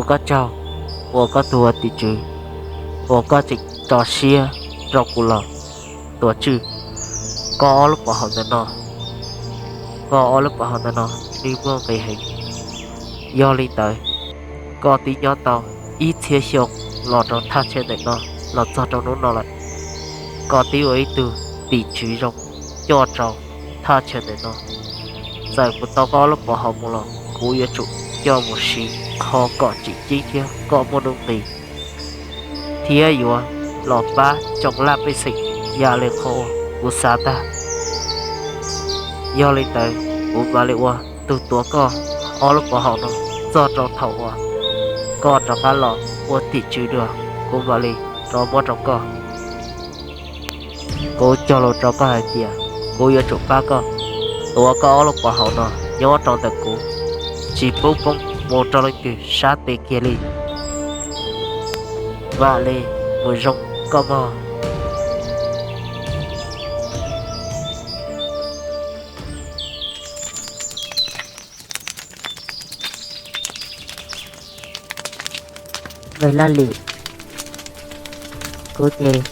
Ua koj tsaug, ua koj tug ua tim tswv, ua koj tseem tso siab rau kuv los tuav tswj koj ob lub pov haum ntawm no. Koj ob lub pov haum ntawm no nws muaj nqis heev. Yog li ntawd, koj twb nyob tau ib txhiab xyoo los rau thaj chaw ntawm no los txog rau hnub no lawm, koj twb ua ib tug tim tswv zoo coj rau thaj chaw ntawm no. Txawm kuv tau koj ob lub pov haum mus los kuv yuav tsum coj mus siv qhov kom tseem ceeb thiab kom muaj nuj nqis, thiab yuav los pab tsoom laj pej xeem yam li qhov uas kuv xav tag. Yog li ntawd, kuv mam li ua tus tuav koj ob lub pov haum no txog rau thaum uas koj rov qab los ua tim tswv dua, kuv mam li rov muab rau koj. Kuv cog lus rau koj hais tias kuv yuav tsum pab koj tuav koj ob lub pov haum no nyob rau ntawm kuv, tsis pub poob mus rau leej twg sab tes kiag li. Mam li mus zoo koj mog. Npawg Laj Lim, kuv ces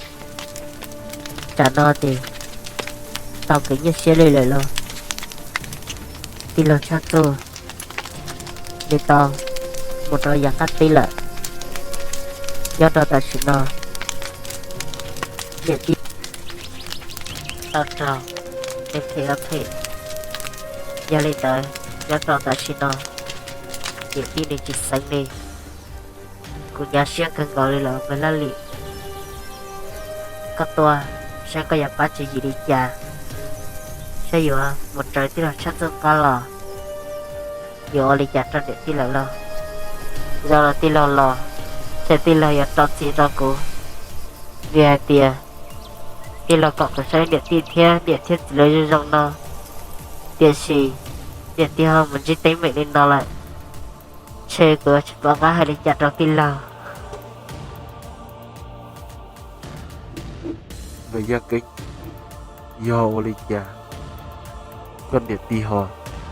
tsam no ces tau kev nyuaj siab li lawm los, tij laug Tshaj Txuj nws tau mus rau yav qab teb lawm. Nyob rau tam sim no niam tij tau raug neeg phem ua phem. Yog li ntawd, nyob rau tam sim no niam tij nws tsis xeev li. Kuv nyuaj siab kawg nkaus li los npawg Laj Lim, koj tuaj saib koj yuav pab tswv yim li cas, saib yuav mus raws tij laug Tshaj Txuj qab los yuav ua li cas rau niam tij lawm lauj. Zoo li tij laug los, ces tij laug yuav rau txim rau kuv, vim hais tias tij laug kom kuv saib niam tij thiab niam thiab txiv lawv zoo zoo no, tiam sis niam tij ho mus ntsib teeb meem li no lawm, ces kuv yuav tsis pom qab hais li cas rau tij laug. Npawg Yaj Keeb, yog ua li cas koj niam tij ho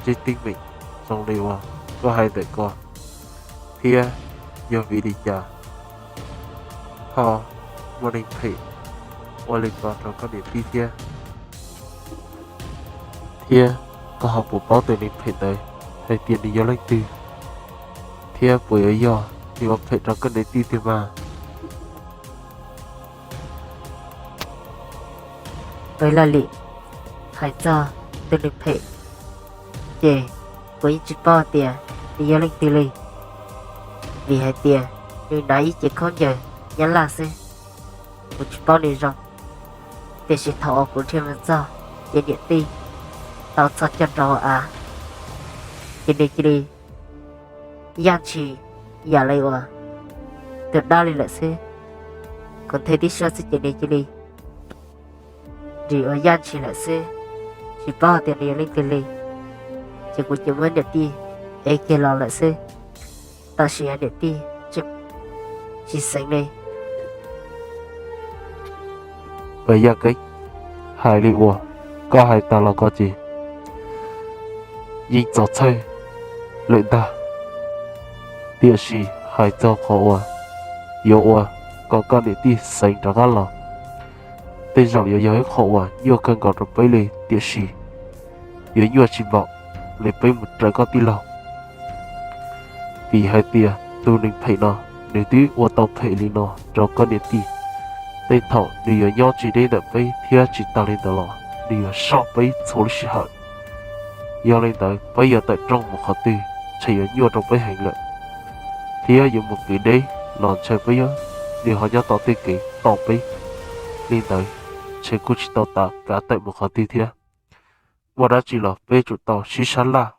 ntsib teeb meem zoo li uas koj hais ntawm ko, thiab yog vim li cas ho muaj neeg phem ua li ko rau koj niam tij thiab? Thiab koj ho puas paub tus neeg phem ntawd hais tias nws yog leej twg, thiab puas yuav yog nws ua phem rau koj niam tij tiag mas? Npawg Laj Lim, hais txog tus neeg phem, ces kuv yeej tsis paub tias nws yog leej twg li, vim hais tias nws hnav ib cev khaub ncaws nyab laj xwb, kuv tsis paub nws zoo. Tiam sis thaum uas kuv dhia mus txog, ces niam tij tau txhos caug rau hauv av, ces nws cia li yaj ntshis yam li uas tus dab li lawm xwb. Kuv nthe tib suab xwb ces nws cia li ris uas yaj ntshis lawm xwb, tsis paub hais tias nws yog leej twg li. Ces kuv cia muab niam tij ev kiag los lawm xwb, tab sis niam tij tseem tsis xeev li. Npawg Yaj Keeb, hais li uas koj hais tas los ko ces yeej txaus txhawj lawm ntag. Tiam sis hais txog qhov uas yuav ua kom koj niam tij xeev rov qab los, tej zaum yuav yog ib qho uas nyuaj kawg nkaus rau peb li, tiam sis yuav nyuaj tsis npaum li peb mus raws koj tij laug. Vim hais tias tus neeg phem no, nws twb ua tau phem li no rau koj niam tij. Tej thaum nws yuav nyob tsis deb ntawm peb thiab tsis tas li ntawd los nws yuav soj peb txhua lub sij hawm. Yog li ntawd peb yuav tawm rooj mus qhov twg ntshe yuav nyuaj rau peb heev lawm, thiab yuav mus kev deb los ntshe peb, nws ho nyob tom tej kev tos peb. Li ntawd ntshe kuj tsis tau tas kav tawm mus qhov twg thiab. Muaj dab tsi los peb tsum tau sib sab laj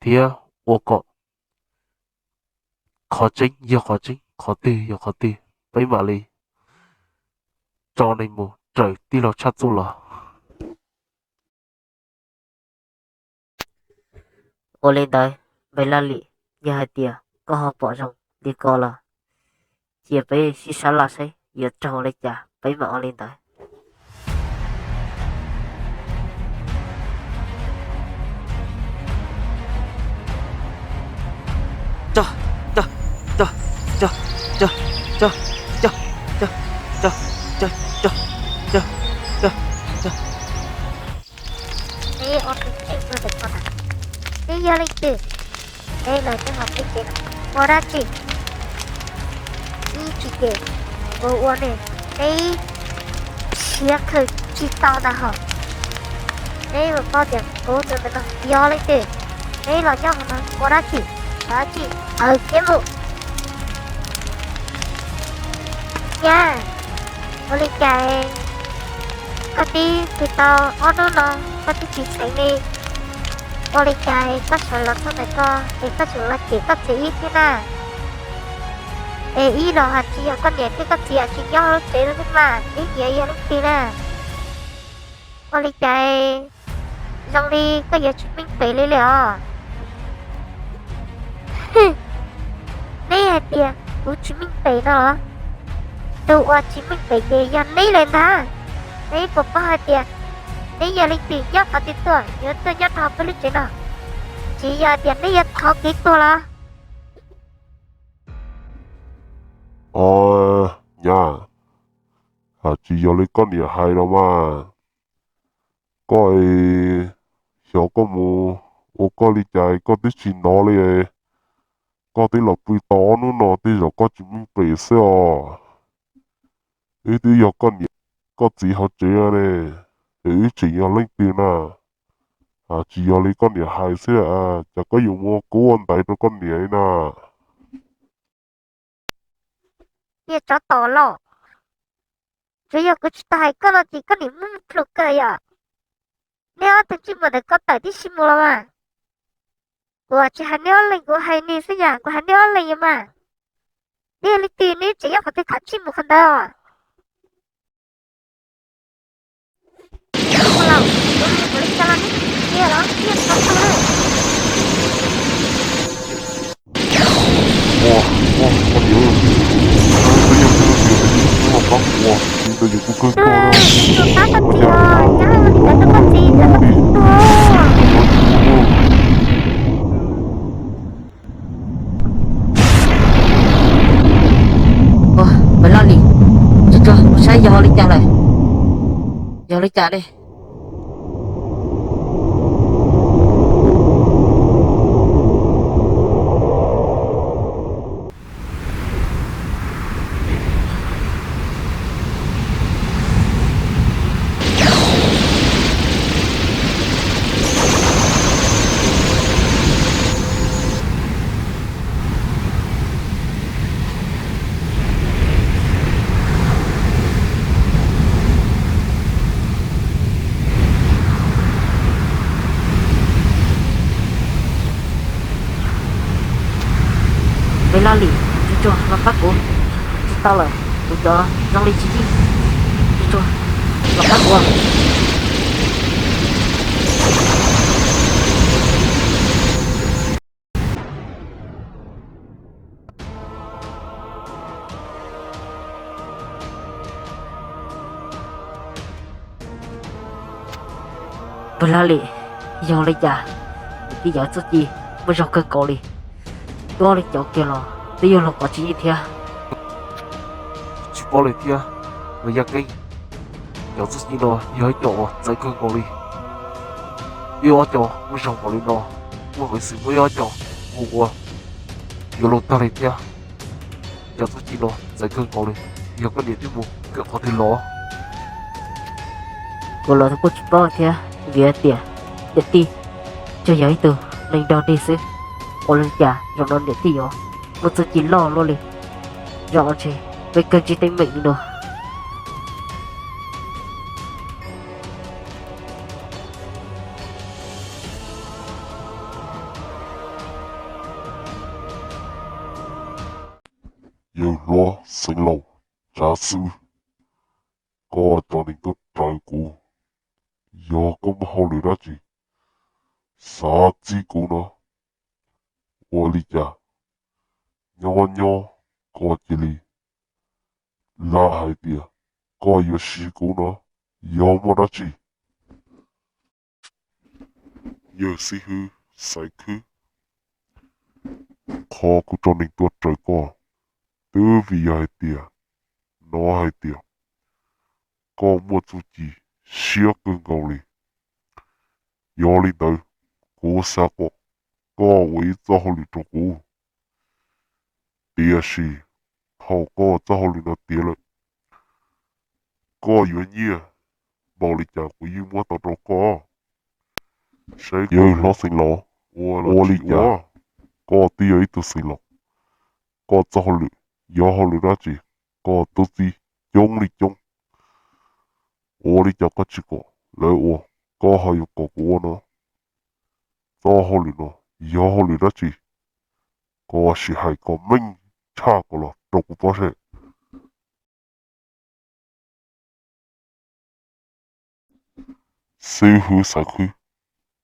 thiab ua kom qhov tseeb yog qhov tseeb, qhov twg yog qhov twg, peb mam li tso neeg mus raws tij laug Tshaj Txuj los. Ua li ntawd, npawg Laj Lim, yog hais tias koj ho pom zoo li ko los cia peb sib sab laj saib yuav raug li cas peb mam ua li ntawd. Cog, cog, cog, cog, cog, cog, cog, cog, cog, cog, cog. Peb ua tus tseem rau ntawm ko na. Peb yog leej twg? Peb los nyob hauv peb tsev no ua dab tsi? Ib tsis ces kuv ua nws, peb siab khwv tsis tau ntag hos. Peb ua paub tias kuv tus ntawm no yog leej twg? Peb los nyob hauv no ua dab tsi? Ua dab tsi? Aws, khiav mus. Nyab, ua li cas koj twb pw tau ob hnub no koj twb tsis txheev li? Ua li cas koj sawv los txog ntawm ko es koj tseem los cem koj txiv ib thiab na? Es ib los hais tsis yog koj niam thiab koj txiv tsis nyob lub tsev no thiab mas, ib nyiam yog leej twg na? Ua li cas zoo li koj yuav tsis meej pem li li os? Neb hais tias kuv tsis meej pem no los? Tus uas tsis meej pem ces yog neb lawm ntag. Neb puas paub hais tias neb yog leej twg nyob qhov twg tuaj yuav tuaj nyob rau peb lub tsev no? Tsis yog hais tias neb yuav thov kev tuag los? Os, nyab, hais tsis yog li koj niam hais no mas. Koj, xyov koj mus ua koj li cas koj twb tsis hnov li. Koj twb los pw tau ob hnub no tej zaum koj tsis meej pem xwb os. Wb twb yog koj niam koj txiv hauv tsev ne, es wb tseem yog leej twg na? Hais tsis yog li koj niam hais xwb, cas koj yuav mus ua kub ua ntaiv rau koj niam li na? Niag tsov tom los, tsuas yog kuv tsis tau hais koj no ces koj niam muab plhus kawg yom. Neb ob tug ntsej muag ntawd koj tawm tib si mus los mas. Kuv tsis hais neb ob leeg, kuv hais nws xwb yom, kuv hais neb ob leeg yom mas. Neb yog leej twg neb tseem nyob qhov twg kav tsij mus qhov ntawd. Ua, Npawg Laj Lis, tsuag tsuag kuv saib yog li cas lawm. Yog li cas ne? Npawg Laj Lis, tsuag tsuag los pab kuv. Tsis tau lawm, kuv cov zoo li tsis yeej. Tsuag tsuag los pab kuv. Npawg Laj Lis, yog li cas niam tij Yawm txuj ci muaj zog kawg nkaus li? Tuab li cov kiag los twb yog los kov tsis yeej thiab. Tsis paub li thiab, Yaj Keeb, cov txuj ci no yog ib co uas txawv kawg nkaus li. Wb ob co muaj zog npaum li no, muaj peev xwm muab wb ob co hu ua yuav luag tag li thiab. Cov txuj ci no txawv kawg nkaus li, yog koj niam twb mus kawm qhov twg los? Kuv los kuj tsis paub thiab, vim hais tias niam tij tsuas yog ib tug neeg dog dig xwb. Ua li cas zaum no niam tij yuav muaj txuj ci loj luaj li? Zaum no ntshe peb kawg ntsib teeb meem li no. Yawg hlob Xeev Laus Tsav Xwm, koj tso neeg tuaj raws kuv, yog koj muaj hauj lwm dab tsi, xav txib kuv no. Ua li cas nyob nyob koj cia li lam hais tias koj yuav siv kuv no, yog muaj dab tsi? Yawg xib hwb Xaiv Khwb, qhov kuv tso neeg tuaj raws koj, Twb vim yog hais tias, no hais tias koj muaj txuj ci siab kawg nkaus li. Yog li ntawd, kuv xav kom koj ua ib txoj hauj lwm rau kuv. Tiam sis thaum koj ua txoj hauj lwm no tiav lawm, koj yuav nyiaj npaum li cas kuv yeej muab tau rau koj. Saib yawg hlob xeev laus, ua li cas koj twb yog ib tug xeev laus, koj txoj hauj lwm yog hauj lwm dab tsi? Koj tub txib coob li coob, ua li cas koj tsis kom lawv ua, koj ho yuav kom kuv ua no? Txoj hauj lwm no yog hauj lwm dab tsi? Koj sim hais kom meej tshaj kom los rau kuv paub seb. Xib hwb Xaiv Khwb,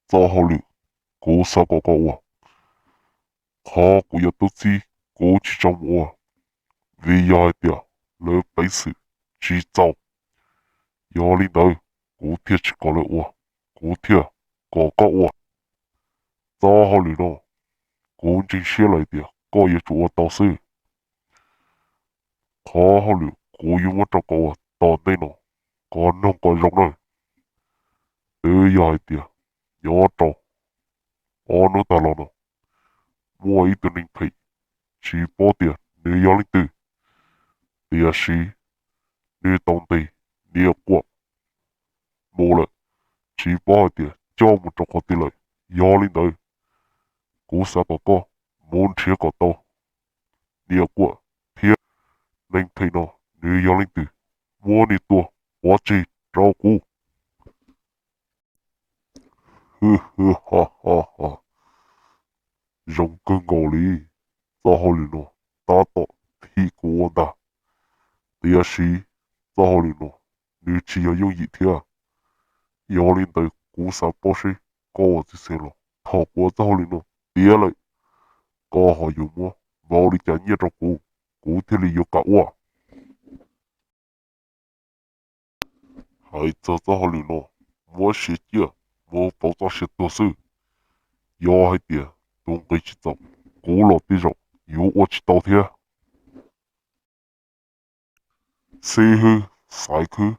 txoj hauj lwm kuv xav kom koj ua, qhov kuv yog tub txib kuv tsis tso mus ua, vim yog hais tias lawv peev xwm tsis txaus. Yog li ntawd, kuv thiaj tsis kom lawv ua, kuv thiaj kom koj ua. Txoj hauj lwm no, kuv ntseeg siab lawm tias koj yuav tsum ua tau xwb. Qhov hauj lwm kuv yuav muab rau koj ua tom ntej no, koj noog kom zoo nawb. Twb yog hais tias nyob rau ob hnub tag los no, muaj ib tug neeg phem, tsis paub tias nws yog leej twg, tiam sis nws tau ntes niam quam mus lawm, tsis paub hais tias coj mus rau qhov twg lawm. Yog li ntawd, kuv xav kom koj mus nrhiav kom tau niam quam thiab neeg phem no nws yog leej twg, muab nws tua ua tseg rau kuv. Zoo kawg nkaus li, txoj hauj lwm no tab tom thim kuv ua ntag. Tiam sis txoj hauj lwm no nws tsis yog yooj yim thiab. Yog li ntawd kuv xav paub seb koj ua txiv xeev laus, thaum kuv ua txoj hauj lwm no tiav lawm, koj ho yuav muab npaum li cas nyiaj rau kuv, kuv thiaj li yuav kam ua. Hais txog txoj hauj lwm no, muab siav ciaj mus pauv txoj sia tuag xwb. Yog hais tias tus nqi tsis txaus, kuv los tej zaum yuav ua tsis tau thiab. Xib hwb Xaiv Khwb,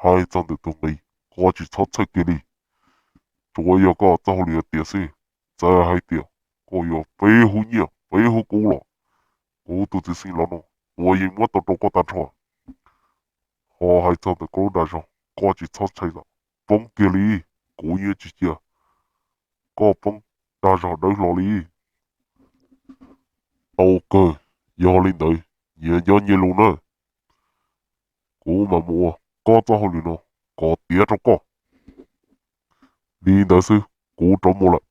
hais txog ntawm tus nqi, koj tsis txhob txhawj kiag li. Tsuas yog koj txoj hauj lwm tiav xwb, txawm hais tias koj yuav peb hub nyiaj peb hub kub los, kuv tus txiv xeev laus no puas yeej muab tau rau koj tag nrho. Ho hais txog ntawm koj lub dag zog, koj tsis txhob txhais poob kiag li, kuv yeej tsis cia koj poob dag zog dawb hlo li. Tau kawg, yog li ntawd nyias nyob nyias lus nawb. Kuv mam mus ua koj txoj hauj lwm no kom tiav rau koj. Li ntawd xwb, kuv rov mus lawm.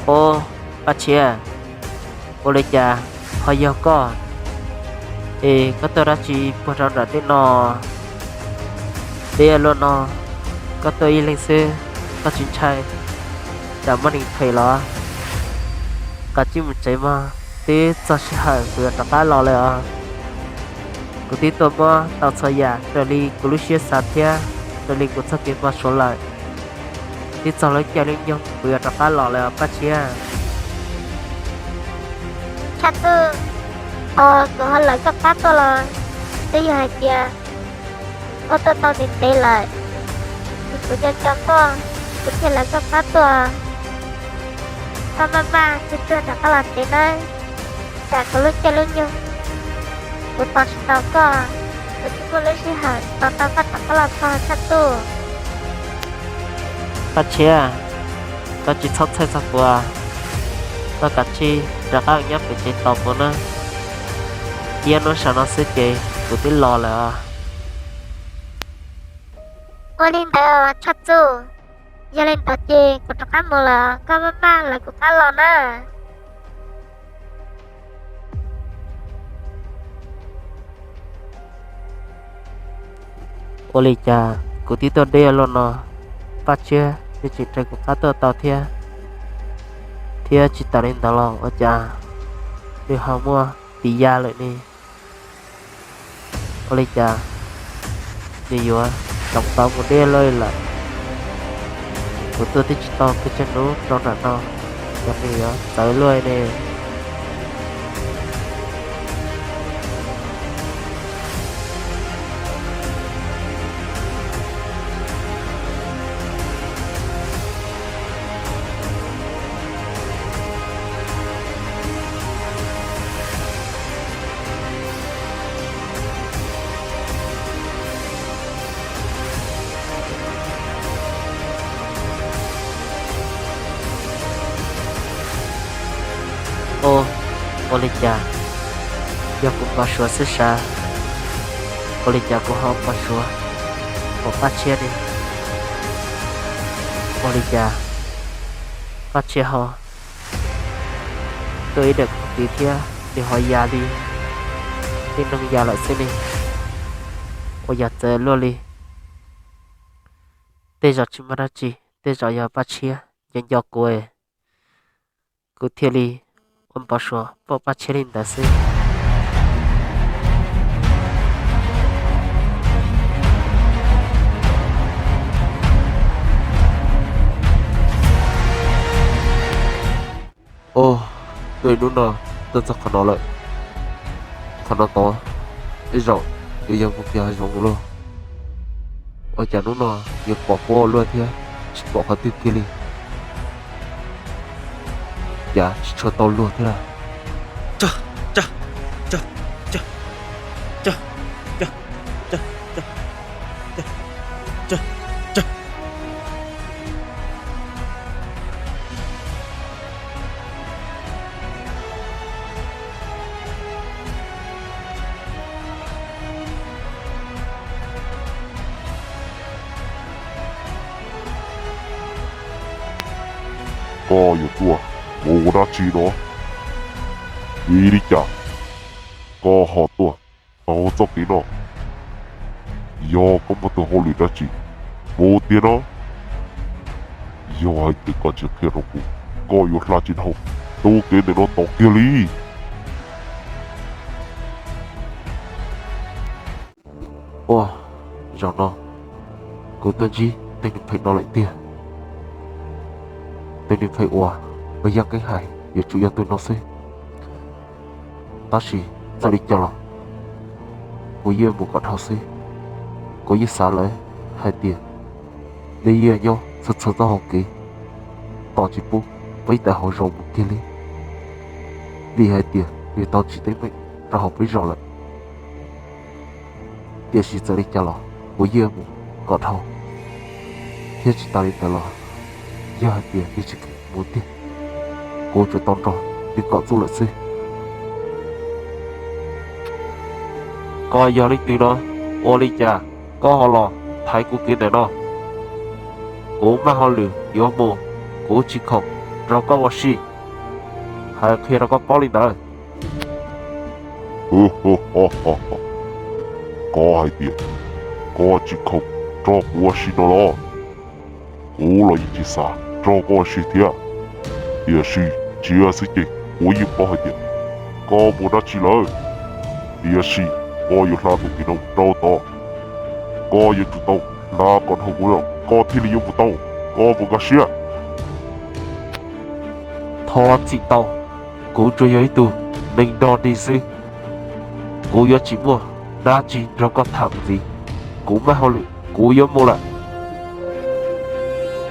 Ob, Paj Tshiab, ua li cas ho yog koj? Es koj tuaj dab tsi puag rau nram tej no? Deb luaj no, koj tuaj ib leeg xwb, koj tsis ntshai tsam muaj neeg phem los? Kav tsij mus tsev mog, twb txog sij hawm kuv yuav rov qab los lawm os. Kuv twb tuaj muab tau txhua yam raws li kuv lub siab xav thiab raws li kuv txoj kev npau suav lawm. Twb txog lub caij lub nyoog kuv yuav rov qab los lawm os Paj Tshiab. Tshaj tuj, kuv ho lawv koj qab tuaj los twb yog hais tias koj tuaj tau ntev ntev lawm, es kuv nco nco koj, kuv thiaj lawv koj qab tuaj. Koj maj maj tuag tuag rov qab los tsev nawb, tsam kuv lub caij lub nyoog kuv tos tsis tau koj, kuv tsis muaj lub sij hawm tos tau koj rov qab los txog Tshaj tuj. Paj Tshiab, koj tsis txhob txhawj txog kuv, koj kav tsij rov qab nyob pem tsev tos kuv nawb. Ib hnub saum no xwb ces kuv twb los lawm os. Ua li ntawd Tshaj Txuj, yog li ntawd ces kuv rov qab mus lawm, koj maj maj lawv kuv qab los na. Ua li cas kuv twb tuaj deb luaj no, Paj Tshiab nws tseem raws kuv qab tuaj tau thiab, thiab tsis tas li ntawd los ua cas nws ho muaj tis ya lawm ne? Ua li cas nws yuav tsoov tau mus deb luaj lawm? Kuv tuaj twb tsis tau pes tsawg hnub rau nram no, cas nws yuav txawv luaj ne? Ua, ua li cas yog kuv npau suav xwb sav? Ua li cas kuv ho npau suav pom Paj Tshiab ne? Ua li cas Paj Tshiab ho tuaj ib daim khoom tid thiab nws ho ya li tej neeg ya lawm xwb ne? Ua yog txawv luaj li, tej zaum tsis muaj dab tsi, tej zaum yog Paj Tshiab nco nco kuv, kuv thiaj li ua npau suav pom Paj Tshiab li ntawd xwb. Ua, tuaj ib hnub no tuaj txog qhov no lawm. Qhov no tod tej zaum yuav yog mus kiag hav zoov lawm lauj. Ua cas hnub no yuav pom huab ua luaj thiab tsis pom qhov twg kiag li? Cas tsis tshua tau luag thiab lawm. Koj yuav tuaj ua dab tsi no? Vim li cas koj ho tuaj taug txoj kev no? Yog koj muaj tus hauj lwm dab tsi mus tiag no? Yog hais tias koj tsis qhia rau kuv, koj yuav hla tsis dhau tus kev ntawm no tod kiag li. Ua, zaum no kuv tuaj ntsib tus neeg phem no lawm tiag. Tus neeg phem uas Yaj Keeb hais yuav tsum yog tus no xwb. Tab sis txawm li cas los kuv yeej mus kom dhau xwb. Kuv yeej xav lawm hais tias nej yeej nyob txhua txhua txoj hau kev, tos tsis pub peb tawm hauv zos mus kiag li, vim hais tias nws tau tsim teeb meem rau hauv peb zos lawm. Tiam sis txawm li cas los kuv yeej mus kom dhau, thiab tsis tas li ntawd los yog hais tias nws tsis mus tiag, kuv tsuas tau nrog nws kom txuj lawm xwb. Koj yog leej twg no? Ua li cas koj ho los thaiv kuv kev ntawm no? Kuv muaj hauj lwm yuav mus, kuv tsis khoom nrog koj ua si. Hais qhia rau koj paub li ntawd. Koj hais tias koj tsis khoom nrog kuv ua si no los? Kuv los yeej tsis xav nrog koj ua si thiab, tiam sis tsis yog xwb ces kuv yeej paub hais tias koj muaj dab tsi lawm. Tiam sis koj yuav hla tus kev no rau tod, koj yuav tsum tau hla kom dhau kuv, koj thiaj li yuav mus tau. Koj puas nkag siab? Thov txim tau, kuv tsuas yog ib tug neeg dog dig xwb. Kuv yuav tsis muaj dab tsi nrog koj tham ntxiv. Kuv muaj hauj lwm, kuv yuav mus lawm.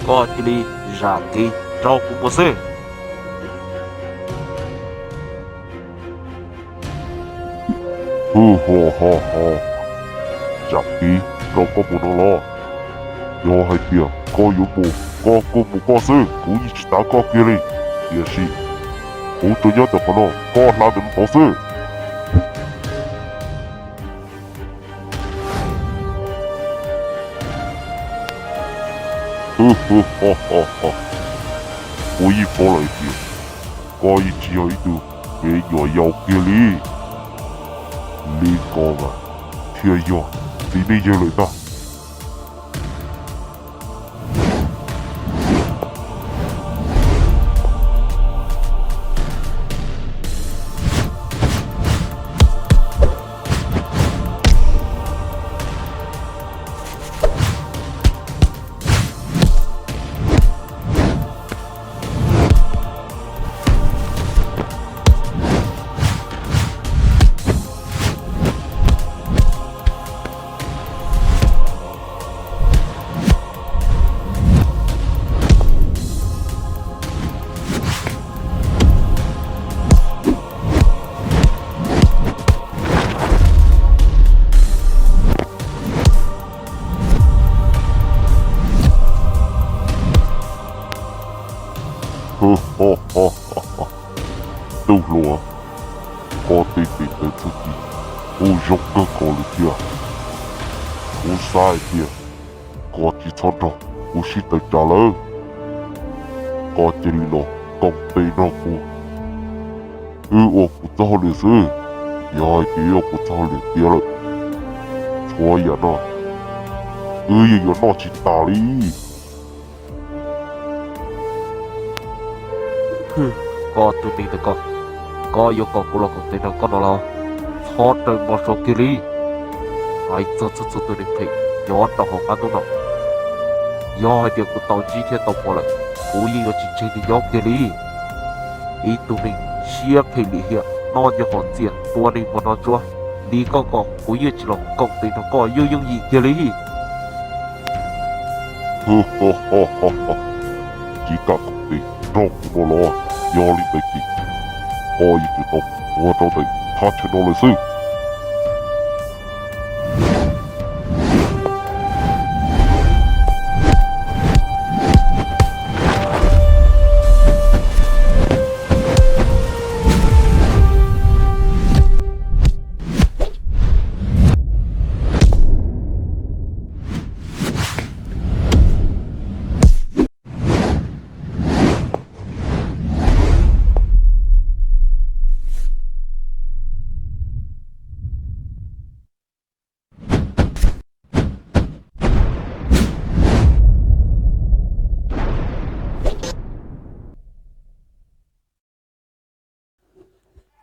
Koj cia li zam kev rau kuv mus xwb. Hwj, ho ho ho, zam kev rau koj mus no los? Yog hais tias koj yuav mus, koj kuj mus koj xwb, kuv yeej tsis tav koj kiag li. Tiam sis kuv tsuas nyob ntawm qhov no, koj hla ntawm no tod xwb. Kuv yeej paub lawm tias koj yeej tsis yog ib tug me nyuam yaus kiag li. Li ko mas thiaj yog txiv neej yawg lawm ntag. Tub hluas, koj tej teev ntawv txuj ci kuj zoo kawg nkaus li thiab. Kuv xav hais tias koj tsis txhob nrog kuv sib tawm tsam lawm, koj cia li los koom tes nrog kuv, wb ua kuv txoj hauj lwm xwb. Yog hais tias wb ua kuv txoj hauj lwm tiav lawm, txhua yam no wb yeej yuav noj tsis tas li. Koj tus neeg ntawm koj, koj yuav kom kuv los koom tes nrog koj no los? Txhob raws npau suav kiag li. Hais txog txhua txhua tus neeg phem nyob rau hauv qab ntuj no, yog hais tias kuv tau ntsib thiab tau pom lawm, kuv yeej yuav tsis tseg nws nyob kiag li. Ib tug neeg siab phem lim hiam, noj nyuag qhov txias tua neeg npog no tsuab li koj ko, kuv yeej tsis los koom tes nrog koj yooj yooj yim kiag li. Tsis kam koom tes nrog kuv no los? Yog li ntawd ces koj yeej yuav tau tuag rau ntawm thaj chaw no lawm xwb.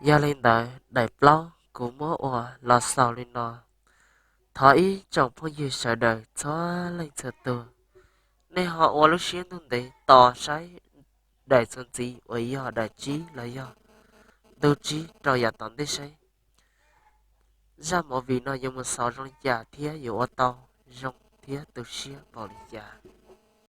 Yog li ntawd daim plaub kuv muab ua los xaus li no. Thov ib tsoom phooj ywg sawv daws txhua leej txhua tus, nej ho ua lub siab ntuj ntev tos saib daim txuas ntxiv uas yog daim tsib los yog ntu tsib rau yav tom ntej saib. Zaj movie no yuav mus xaus zoo li cas thiab yuav ua tau zoo thiab tu siab npaum li cas.